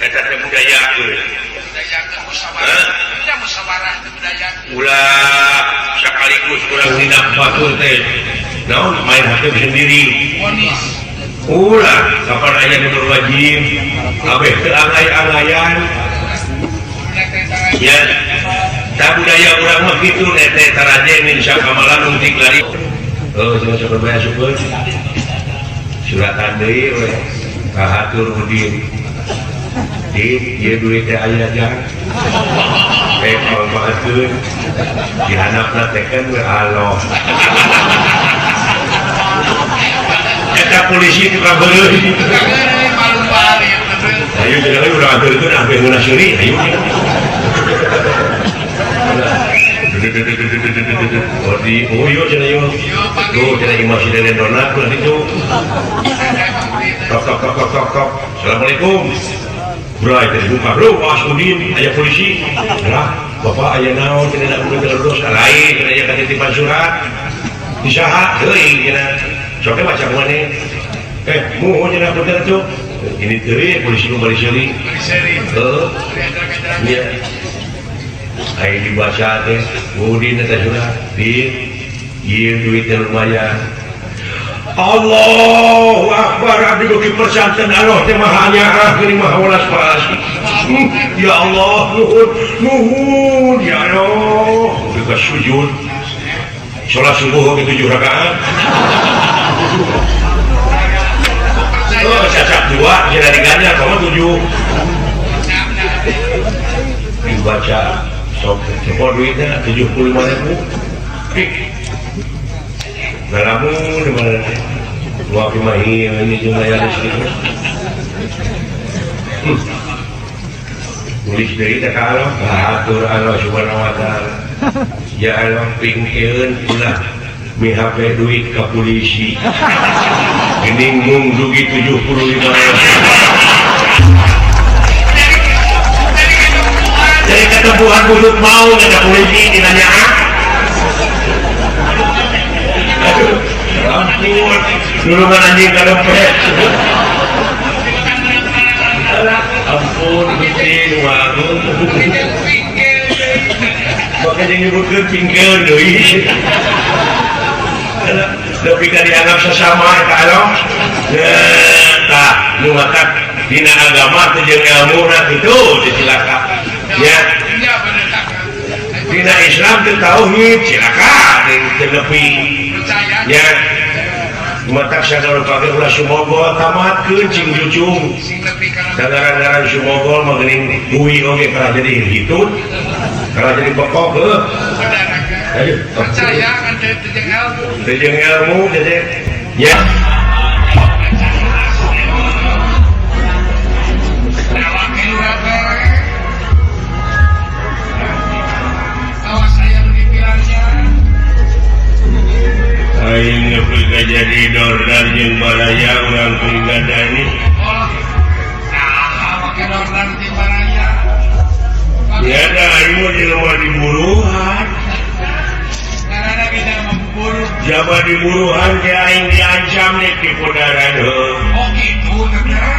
Eta teh budayakeun. Budayakeun musyawarah. Nya musyawarah teh budayakeun. Ulah sakaligus urang tindak batur teh. Naon main hakim sendiri. Vonis. Ulah kapan aya nu wajib, kabeh teu angay-angayan. Ya. Da budaya urang mah kitu teh taraje min sakamalan untik lari. Oh, cuma sabar syukur. Suratan deui we. Kahatur Udin. Di ieu duit teh aya jang. Rek manfaatkeun. Dihandapna teh kan we aloh. Eta polisi tukang beureuh. Ayo jadi urang aturkeun ampe ngeunah seuri ayo. Oh di oh yo cenah yo. Tuh cenah imah si Deden Donat ulah ditu. Tok tok tok tok tok tok. Assalamualaikum. Bray teh buka bro, Mas Udin aya polisi. Lah, bapak aya naon cenah da udah terus lain cenah aya katitipan surat. Di saha teuing cenah. Sok baca maneh. Muhun cenah punten atuh. Ini teuing polisi nu bari seuri. Heuh. Iya. Ayo dibaca teh, Udin eta surat. Din, ieu duit teh lumayan. Allahu Akbar, abdi beuki persanten Allah teh maha nyaah geuning maha welas asih. Ya Allah, nuhun, nuhun ya Allah. Beuki sujud. Salat subuh oge 7 rakaat. Oh, cacap 2, cenah diganjar komo 7. Dibaca sok cepot duitna 75.000. Ngalamun di mana teh? Dua kimahi ini jeung aya listrik. Tulis deui teh ka Allah, hatur Allah Subhanahu wa taala. Ya Allah pingkeun ulah mihape duit ka polisi. Geuning mung dugi 75.000. Dari ketempuhan mulut mau ada polisi dinanya. Aduh, ampun, nulungan anjing ka dompet. nyebutkeun pingkeun deui. Tapi ka dianggap sesama eta alo. Tah nu matak dina agama teh jeung ilmuna kitu dicilaka. Ya. Dina Islam teh tauhid cilaka teu nepi. Ya. Matak sagala rupa ge ulah sumogol tamatkeun cing jucung. Gara-gara sumogol mah geuning bui oge kalah jadi hitut. Kalah jadi pokok heuh. Percaya kan teu jeung ilmu. Teu jeung ilmu jadi ya. Aing nepi ka jadi dordar jeung baraya urang Pringgadani. Nah, make dordar jeung baraya. Ya da aing mah jelema diburuhan. Karena kita memburu. Jaba diburuhan teh aing diancam nek dipodaran heuh. Oh kitu teh.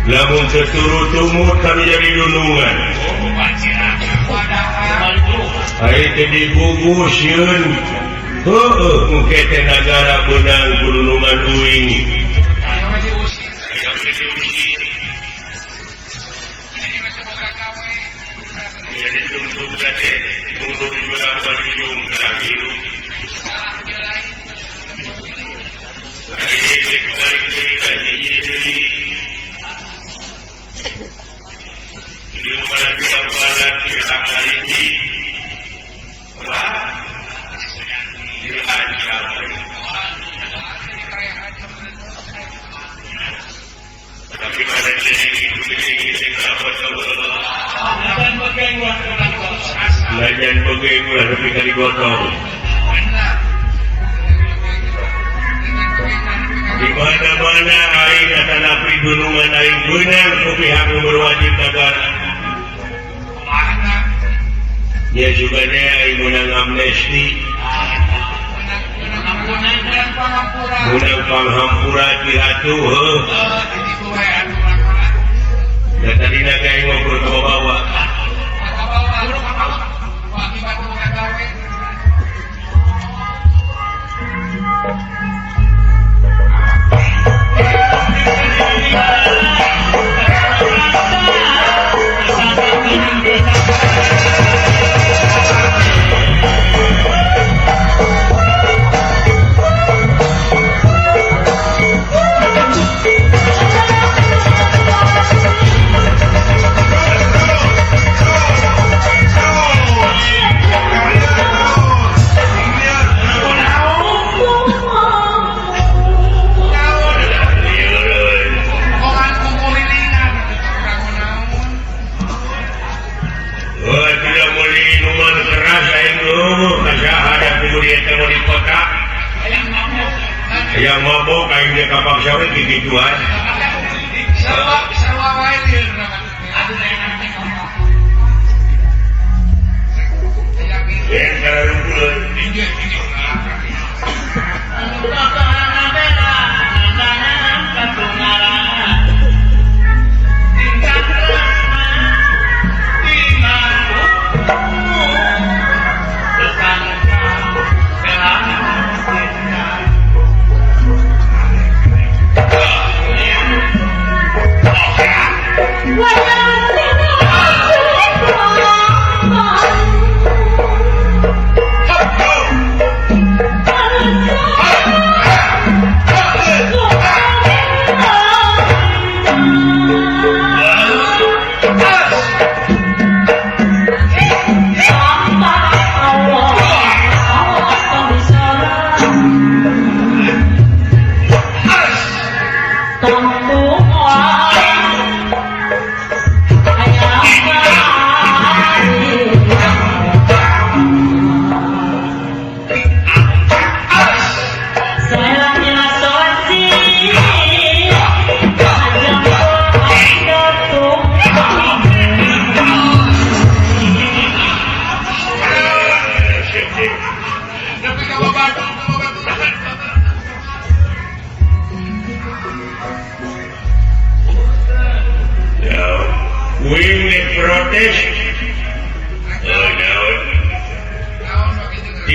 Lamun teu turut tumut kami jadi dunungan. Oh, bacira padahal. Aing teh digugus sieun. Heueuh engke teh nagara beunang gunungan uing. Lajan bogeng ulah nepi ka digotong. Di mana-mana aing atanapi gunungan aing beunang ku pihak nu berwajib negara. Ya juga deh aing meunang amnesti. Meunang panghampura ti atuh heuh. Da tadina ge aing ngobrol ka bawa. Yang mabok aing dia kapaksa we kikituan. Sarua wae lieur. Ya, sarua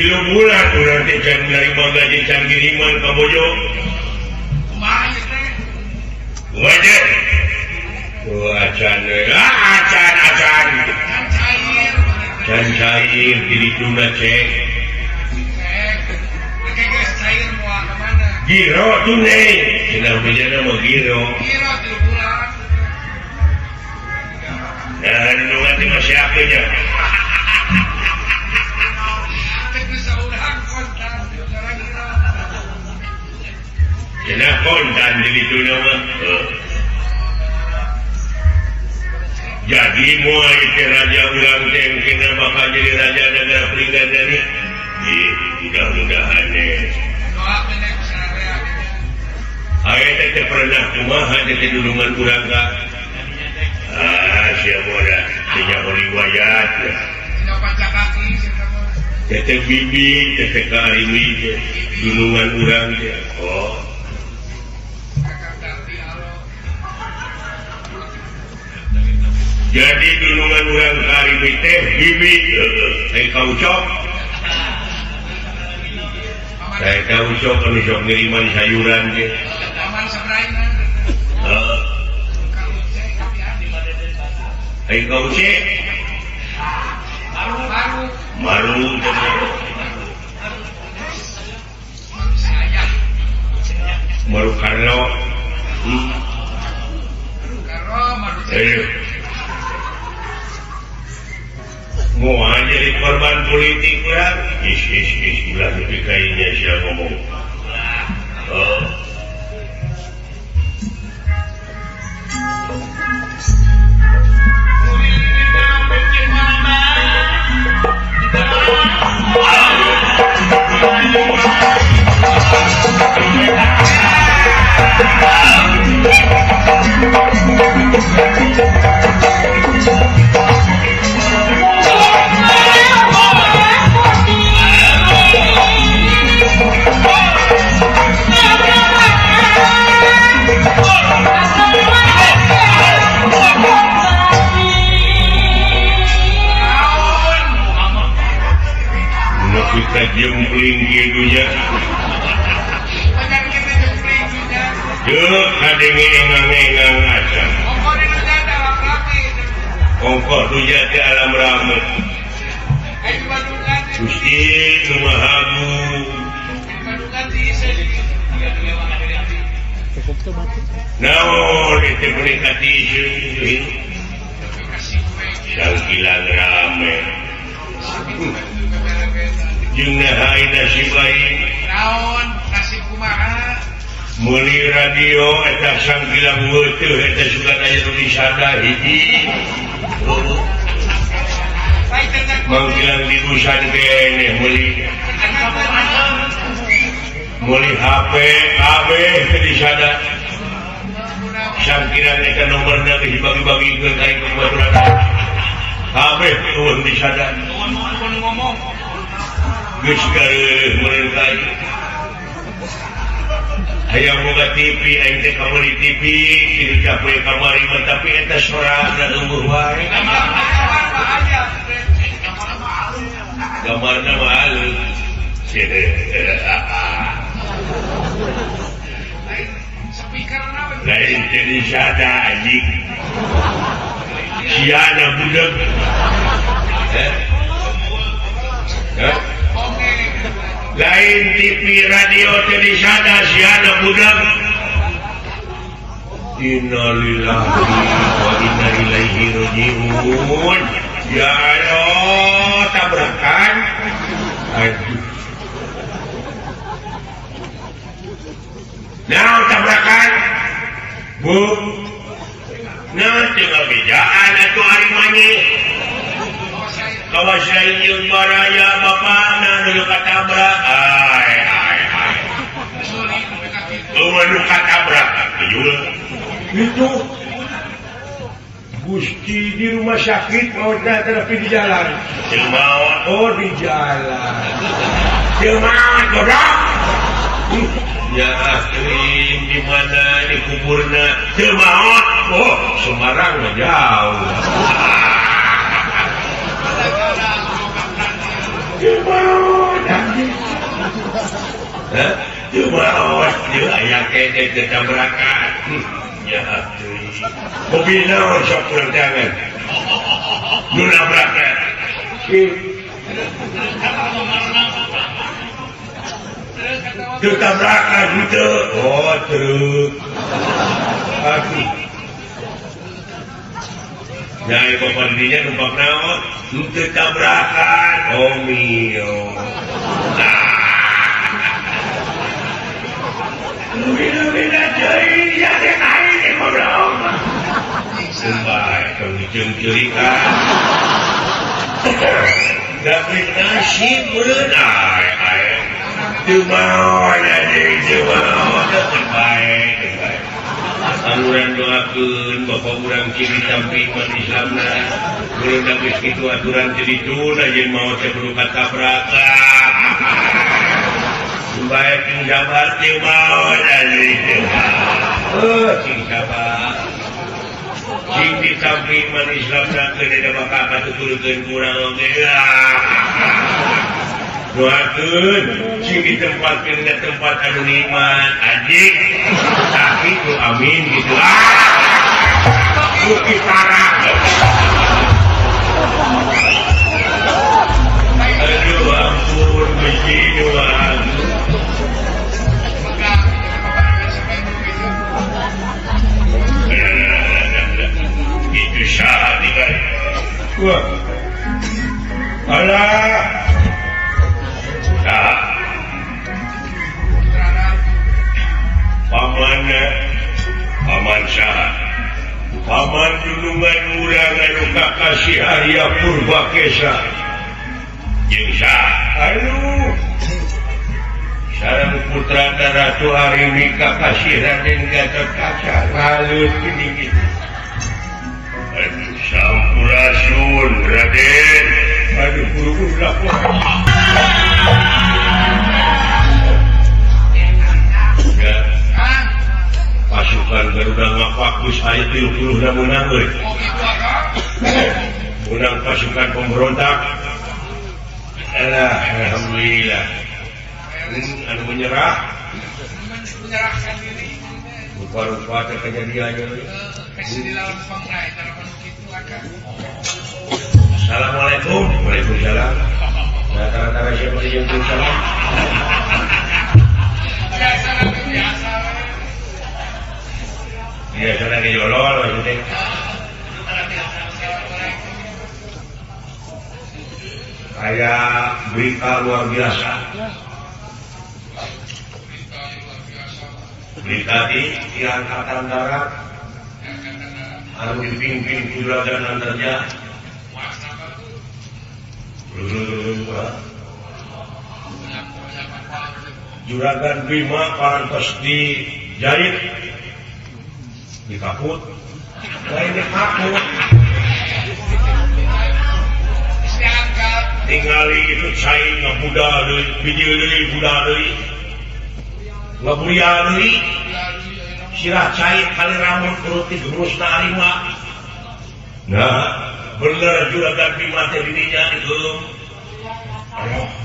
3 bulan urang teh can narima gaji can kiriman ka bojo. Kumaha ieu teh? Wajah. Oh, acan we. Ah, acan acan. Can cair. Can cair di dituna cek. Cek. Engke geus cair moal ka mana? Giro tunai. Cenah bejana mah giro. Giro 3 bulan. Nah, nu nganti masih nya. Cenah kontan di dituna mah. Jadi moal teh raja urang teh engkena bakal jadi raja negara Pringgandani. Ih, mudah-mudahan eh. Aya teh teh pernah kumaha teh dulungan urang ka. Ah, sia boda, sia riwayat. Teh bibi, teh karimi teh dulungan urang teh. Oh. Jadi dulungan urang karimi teh bibi, heeh, ka ucok. Saya ka ucok anu sok ngiriman sayuran teh. Heeh. Ai ka ucek. Maru teh. Maru Karno. Mau jadi korban politik urang. Is is is ulah nepi ka ieu sia ngomong. Oh. Kita jempling gitu nya. Duh, kadenge engang-engang aja. Ongkoh dunya di alam rame. Gusti nu Maha Agung. Naon itu meningkati isu Sangkilang rame. Jeung naha nasib lain. Naon nasib kumaha? Meuli radio eta sangkilang weuteut eta sugan aya nu disada hiji. Mangkilang diusan keneh meuli. Meuli HP kabeh teu disada. Sangkilang eta nomorna geus dibagi-bagikeun ka babaturan. Kabeh eueuh disada. Ngomong. Geus gareuh meureun ka aing. Hayang boga TV, aing teh kameuli TV, kitu cape kamari mah tapi eta sorana eueuh wae. Gambarna mah alus. Lain teh disada anjing. Siana budak. Heh. Hah? Lain TV radio teh disada siana budak. Innalillahi wa inna ilaihi raji'un. Ya Allah, tabrakan. Aduh. Nah, tabrakan. Bu. Nah, tinggal bejaan atuh ari manyi. Kawasan jeung baraya bapana nu katabrak. Ai ai ai. Eueuh nu katabrak. Itu Gusti di rumah sakit mautna tapi di jalan. Teu maot. Oh, di jalan. Teu maot goblok. Ya akrim di mana di kuburna teu maot. Oh, Semarang mah jauh. Teu maot. Hah? Teu maot ieu aya kene teu tabrakan. Ya atuh. Mobil naon sok kurang tangan. Nu nabrak. Teu tabrakan henteu. Oh, truk. Aduh. Nyai bapak dirinya numpak naon? Henteu tabrakan. Oh mio. Beda-beda deui ya teh aing teh goblok. Sumpah, tong diceungceurikan. Dapet nasib meureun ai ai. Teu maot anjing teu maot teu bae teu bae. Urang doakeun bapak urang cing ditampi iman Islamna. Meureun da geus kitu aturan teu dituna jeung maot teh kudu katabrakan. Baik cing sabar teu maot anjing teu maot. Cing sabar. Cing ditampi iman Islamna keun da bakal katuturkeun ku urang oge. Doakeun cing ditempatkeun dina tempat anu nikmat anjing. Tapi ku amin gitu. Bukti parah. Aduh ampun Gusti doa. Itu syahat tinggal. Wah. Alah. Sah. Paman paman saha? Paman junungan urang anu kakasih Arya Purbakesa. Jeung saha? Aduh. Sareng putrana Ratu Arini kakasih Raden Gatotkaca. Lalut geuning kitu. Aduh sampurasun Raden. Aduh buru-buru lapor. Ya. Pasukan Garuda ngapak geus aya 30 na meunang euy. Menang pasukan pemberontak. Alah, alhamdulillah. Anu menyerah. Menyerahkan diri. Rupa-rupa teh kejadiannya euy. Assalamualaikum. Waalaikumsalam. Nah, tara-tara siapa yang salam? Ya, sana ke jolol maksudnya. Kayak berita luar biasa. Berita di Angkatan Darat anu dipimpin ku Juragan Antarja. Juragan Bima parantos di jahit di kaput, lain di kaput. Tingali itu cai ngabuda deui, bijil deui buda deui. Ngabuya deui. Sirah cai kali rambut kuruti gerusna arima. Nah, bener Juragan Bima teh dirinya itu.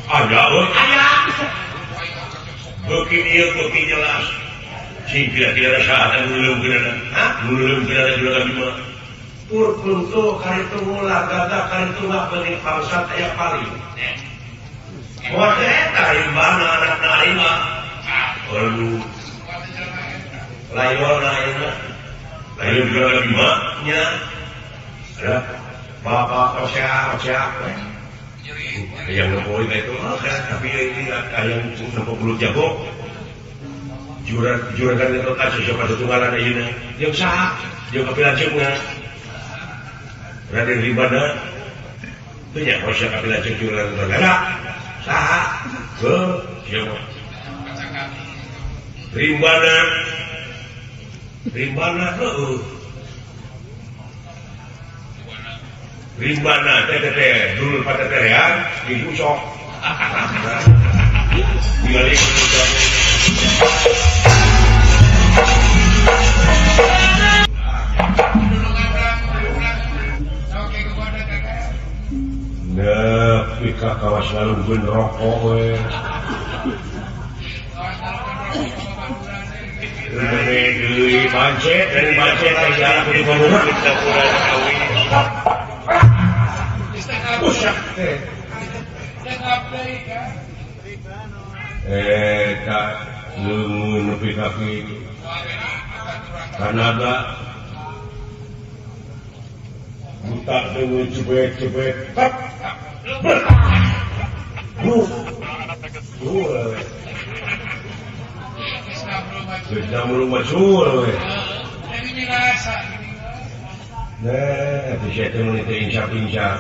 Ada euy, aya. Beuki ieu beuki jelas. Sing kira-kira saha anu leuleum geuna? Hah? Nu leuleum geuna Juragan Bima. Pur kuntu karitu mula gagah karitu mah beuning bangsat aya paling. Moal teh eta rimbana anakna arima. Aduh. Layona ayeuna. Lain Juragan Bima nya. Ada bapak ocea-ocea we. Yang nempo itu tapi ini yang nempo belut jago. Juragan itu kasus siapa setunggalan ayeuna. Jeung saha? Jeung kapilaceungna. Raden Rimbana. Teu nya osea kapilaceung juragan Rimbana. Saha? Heuh, siapa? Rimbana. Rimbana heueuh. Rimbana teh teh dulur pateterean digusok. Ningali Nah, pika kawas ngalungkeun rokok we. Deui pancet dari pancet teh jarak di bangunan busak teh eta leungeun nepi ka kitu kanaga buta deungeun cebek-cebek tap bu sudah macul we. Nah, bisa teh mun teh insya-insya.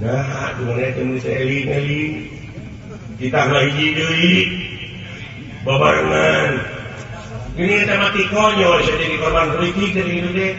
Nah, dimana teh mun teh eling-eling. Kita hiji deui babarengan. Ini teh mati konyol saya jadi korban politik jadi gitu deh.